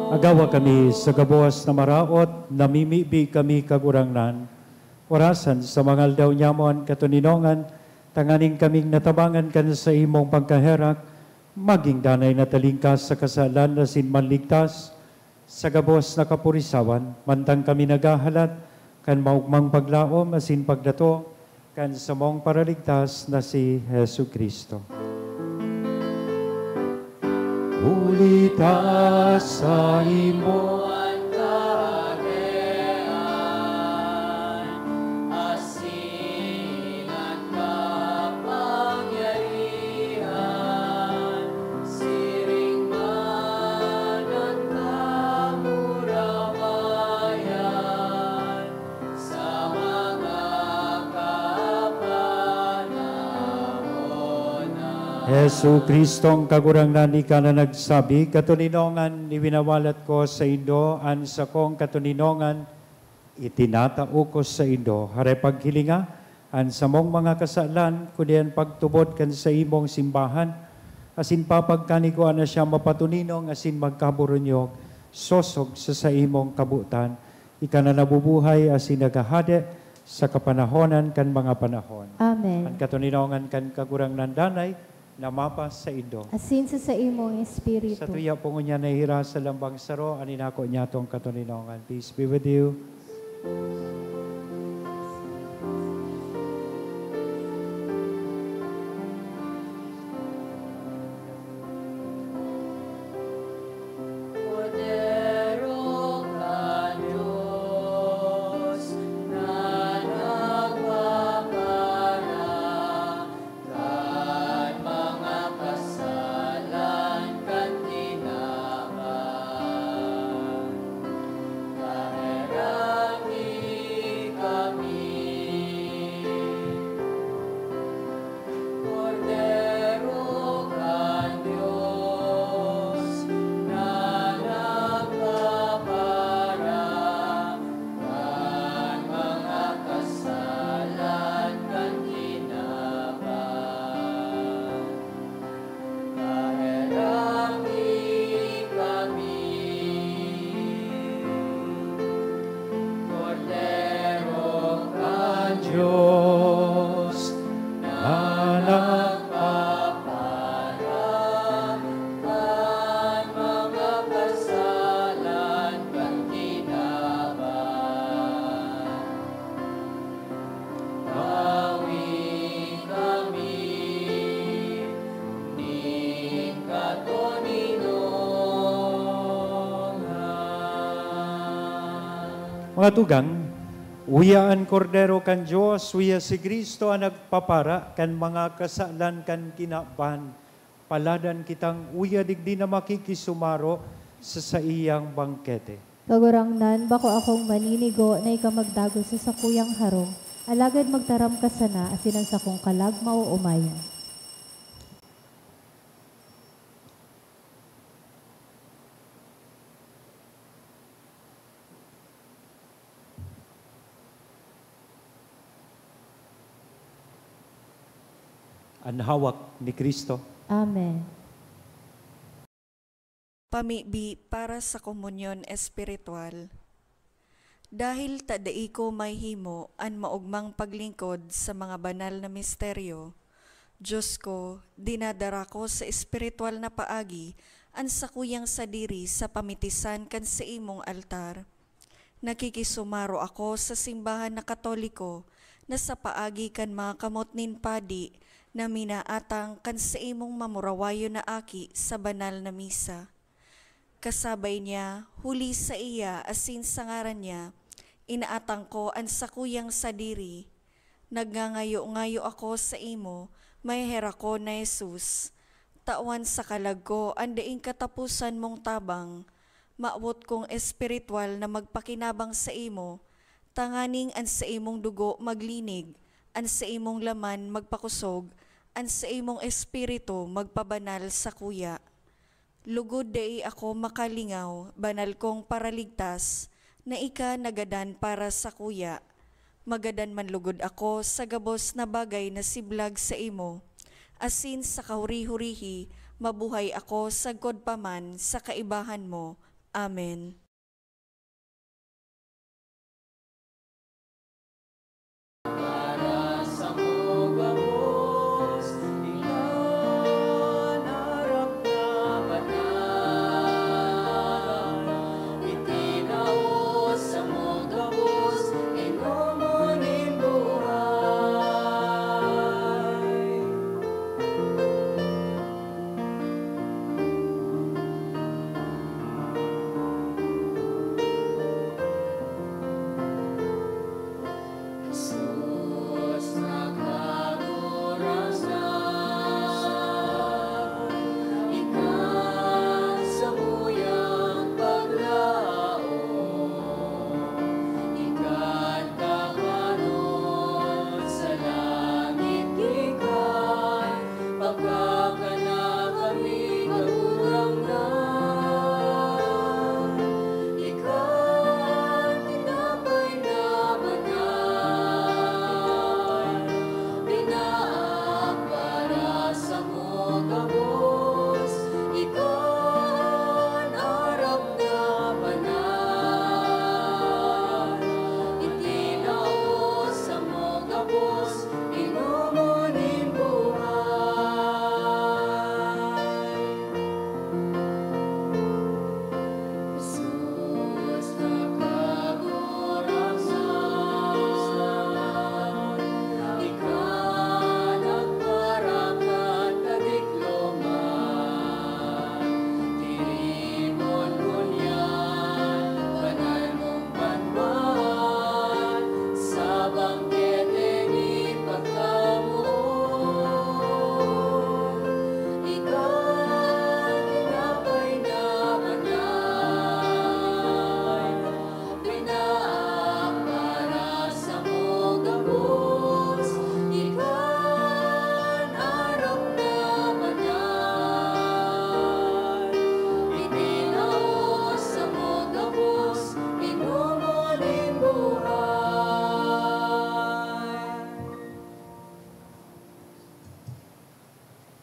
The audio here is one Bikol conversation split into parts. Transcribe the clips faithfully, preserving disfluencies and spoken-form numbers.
Agawa kami sa gabos na maraot, namimibi kami, Kagurangnan. Orasan sa mga aldaw nyamo an katoninongan, tanganing kaming natabangan kan saimong pagkaherak, maging danay na talingkas sa kasalan asin manligtas sa gabos na kapurisawan, mantang kami naghahalat kan maogmang paglaom asin pagdatong kan samong Paraligtas na si Jesu-Cristo. Huli ta saimo an kaagian asin an kapangyarihan, siring man an kamurawayan, sa mga kapanahon na. Jesu-Cristong Kagurangnan, ika na nagsabi, "Katoninongan iwinawalat ko saindo, an sakong katoninongan itinatao ko saindo." Haray paghilinga an samong mga kasalan, kundi an pagtubod kan saimong simbahan, asin papagkanigwaan na siya mapatoninong asin magkaburunyog, sosog sa saimong kabotan. Ika na nabubuhay asin naghahade sa kapanahonan kan mga panahon. Amen. An katoninongan kan Kagurangnan danay na mapasaindo. Asin sa saimong espiritu. Sa tuya po ngunyan nahihira sa lambang saro, an inako niyatong katoninongan. Peace be with you. Kordero kan Dios na nagpapara kan mga kasalan kan kinaban, kaheraki kami. Kordero kan Dios na nagpapara kan mga kasalan kan kinaban, kaheraki kami. Kordero kan Dios na nagpapara kan mga kasalan kan kinaban, bawi kami nin katoninongan. Mga tugang, uya an Kordero kan Dios, uya si Cristo an nagpapara kan mga kasalan kan kinaban. Paladan kitang uya digdi na makikisumaro sa saiyang bangkete. Kagurangnan, bako akong maninigo na ika magdagos sa sakuyang harong, alagad magtaram ka sana asin an sakong kalag maoomayan. An hawak ni Cristo. Amen. Pamibi para sa komunyon espiritual. Dahil ta dai ko mahimo an maogmang paglingkod sa mga banal na misteryo, Diyos ko, dinadara ko sa espiritual na paagi an sakuyang sadiri sa pamitisan kan saimong altar. Nakikisumaro ako sa simbahan na Katoliko na sa paagi kan mga kamot nin padi na minaatang kan saimong mamurawayon na aki sa banal na misa. Kasabay niya, huli saiya asin sa ngaran niya, inaatang ko an sakuyang sadiri. Nagngangayo-ngayo ako saimo, maheherak ko na Jesus. Tawan sa kalag ko an daing kataposan mong tabang. Mawot kong espiritual na magpakinabang saimo, tanganing an saimong dugo maglinig, an saimong laman magpakosog, an saimong espiritu magpabanal sakuya. Lugod dai ako makalingaw, banal kong Paraligtas, na ika nagadan para sakuya. Magadan man lugod ako sa gabos na bagay na siblag saimo, asin sa kahuri-hurihi mabuhay ako sagkod pa man sa kaibahan mo. Amen.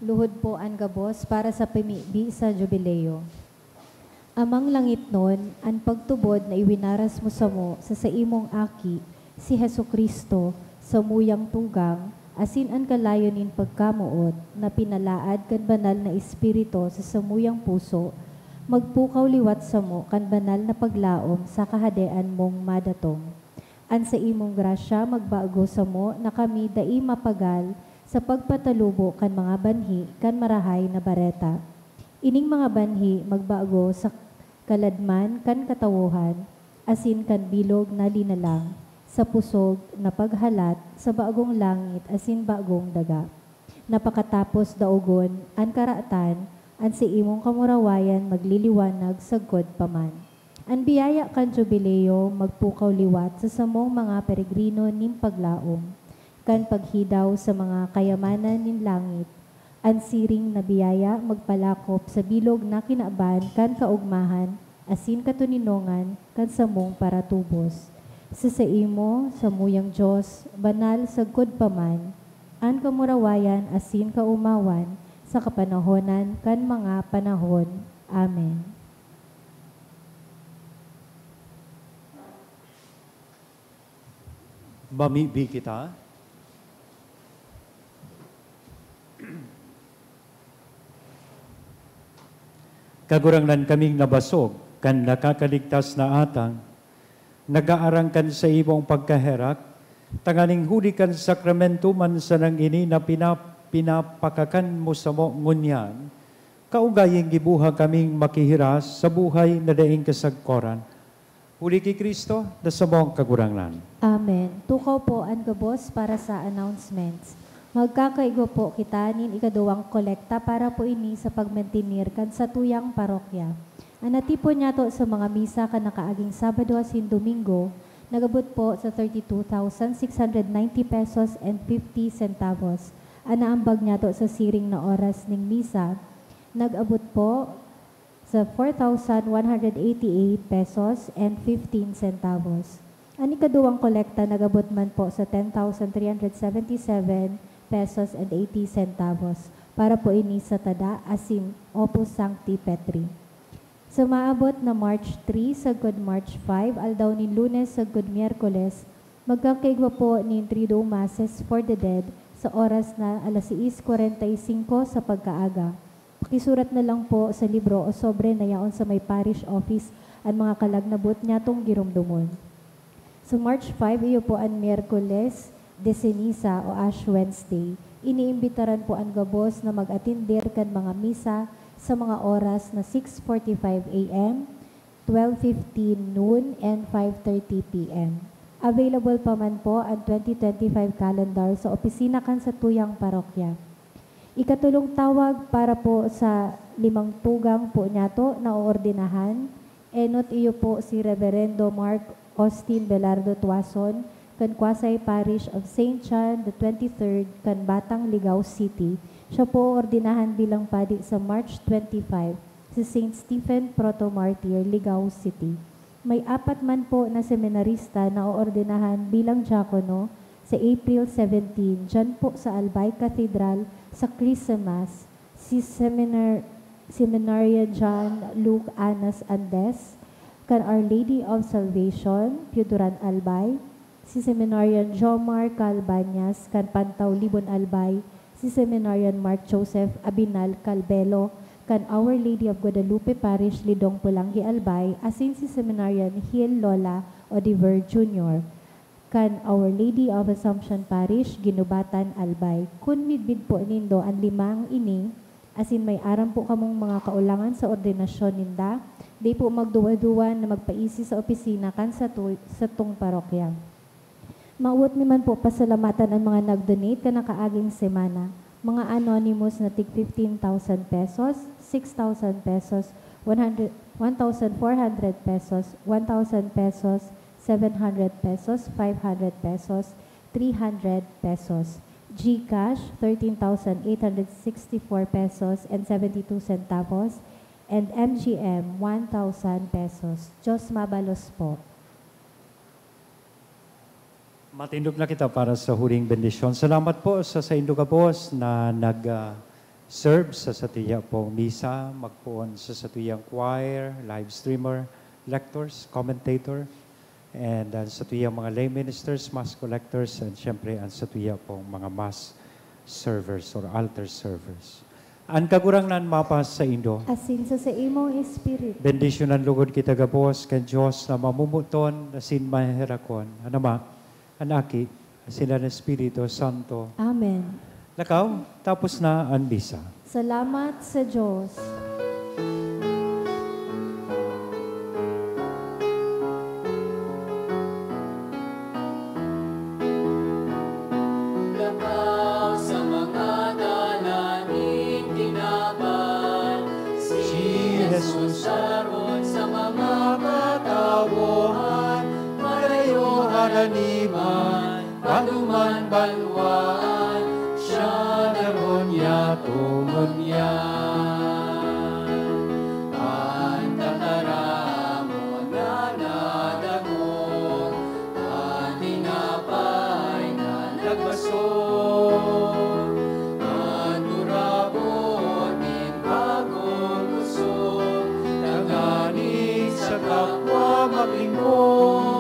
Luhod po an gabos para sa pamibi sa Jubileo. Amang langitnon, an pagtubod na iwinaras mo samo sa saimong Aki, si Jesu-Cristo, samuyang tugang, asin an kalayo nin pagkamoot na pinalaad kan Banal na Espiritu sa samuyang puso, magpukaw liwat samo kan banal na paglaom sa Kahadean mong madatong. An saimong grasya magbago samo na kami dai mapagal sa pagpatalubo kan mga banhi kan Marahay na Bareta. Ining mga banhi magbago sa kaladman kan katawohan asin kan bilog na linalang sa pusog na paghalat sa bagong langit asin bagong daga, na pakatapos daogon an karatan, an saimong kamurawayan magliliwanag sagkod pa man. An biyaya kan Jubileo magpukaw liwat sa samong mga peregrino nin paglaom, kan paghidaw sa mga kayamanan nin langit. An siring na biyaya magpalakop sa bilog na kinaban kan kaogmahan asin katoninongan kan samong paratubos. Sa saimo, samuyang Dios, banal sagkod pa man, an kamurawayan asin kaomawan sa kapanahonan kan mga panahon. Amen. Mamibi kita. Kagurangnan, kaming nabasog kan nakakaligtas na atang, nagaarang kan saimong pagkaherak, tanganing huli kan sakramento man sanang ini na pina-, pinapakakan mo samo ngunyan, kaugaying gibuha kaming makihiras sa buhay na daing kasagkoran. Huli ki Cristo na samong Kagurangnan. Amen. Tukaw po an gabos para sa announcements. Magkakaigwa po kita nin ikaduwang kolekta para po ini sa pagmantenir kan satuyang parokya. An natipon niyato sa mga misa kan nakaaging Sabado asin Domingo, nag-abot po sa thirty-two thousand six hundred ninety pesos and fifty centavos. An naambag niyato sa siring na oras ning misa, nag-abot po sa four thousand one hundred eighty-eight pesos and fifteen centavos. An ikaduwang kolekta nag-abot man po sa ten thousand three hundred seventy-seven pesos and eighty centavos para po ini sa tada asin Opus Sancti Petri. Sa maabot na March three sagkod March five, aldaw nin Lunes sagkod Miyerkules, magkakaigwa po nin Triduum Masses for the Dead sa oras na alas sais kwarenta y singko sa pagkaaga. Pakisurat na lang po sa libro o sobre na yaon sa may parish office an mga kalagnabot nyatong giromdomon. Sa March five, iyo po an Miyerkules de Ceniza o Ash Wednesday. Iniimbitaran po an gabos na mag-atender kan mga misa sa mga oras na six forty-five a m, twelve fifteen noon, and five thirty p m. Available pa man po ang twenty twenty-five calendar sa opisina kan satuyang parokya. Ikatulong tawag para po sa limang tugang po niyato na oordinahan, enot iyo po si Reverendo Mark Austin Velardo Tuason, kan Quasi Parish of Saint John the twenty-third, kan Batang, Ligao City. Siya po oordinahan bilang padi sa March twenty-five, si Saint Stephen Proto-Martyr, Ligao City. May apat man po na seminarista na oordinahan bilang diakono sa April seventeen, dyan po sa Albay Cathedral sa Christmas, si Seminar-, Seminarian John Luke Anas Andes, kan Our Lady of Salvation, Pioduran, Albay, si Seminarian Jomar Calbañas, kan Pantaw, Libon, Albay, si Seminarian Mark Joseph Abinal Calbelo, kan Our Lady of Guadalupe Parish, Lidong, Polangui, Albay, asin si Seminarian Gil Lola Odiver Junior, kan Our Lady of Assumption Parish, Guinobatan, Albay. Kun midbid po nindo an limang ini, asin may aram po kamong mga kaulangan sa ordinasyon ninda, di po magduwa-duwa na magpaisi sa opisina kan satu-, satong parokya. Mawot mi man po pasalamatan an mga nag-donate kan nakaaging semana. Mga anonymous na tig fifteen thousand pesos, six thousand pesos, one hundred, one thousand four hundred pesos, one thousand pesos, seven hundred pesos, five hundred pesos, three hundred pesos. GCash, thirteen thousand eight hundred sixty-four pesos and seventy-two centavos, and M G M, one thousand pesos. Diyos mabalos po. Matindog na kita para sa huling bendisyon. Salamat po sa saindo gabos na nag, ah, serve sa satuya pong misa, magpoon sa satuyang choir, live streamer, lectors, commentator, and ang satuyang mga lay ministers, mass collectors, and syempre ang satuya pong mga mass servers or altar servers. An Kagurangnan mapasaindo. Asin sa saimong espiritu. Bendisyonan lugod kita gabos kan Dios na mamumuton asin maherakon, an Ama, an Aki, asin an Espiritu Santo. Amen. Lakaw, tapos na an misa. Salamat sa Dios. Lakaw sa mga dalan nin kinaban, si Jesus daron sa mga katawohan, marayo haraniman, paduman banwaan, siya daron yato ngunyan. An tataramon na nadangog, an tinapay na nagbasog, an turabon nin pagkukosog, tanganing sa kapwa maglingkod.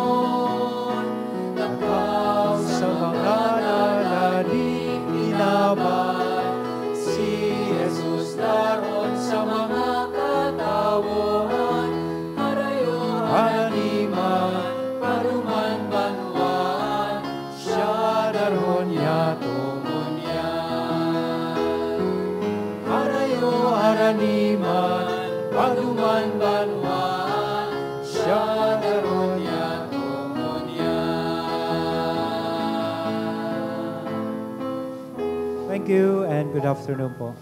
Lakaw sa mga dalan nin kinaban, si Jesus daron sa mga katawohan, harayo haraniman, paduman banwaan, siya daron yato ngunyan. Harayo haraniman, paduman banwaan, siya daron yato ngunyan. Thank you and good afternoon po.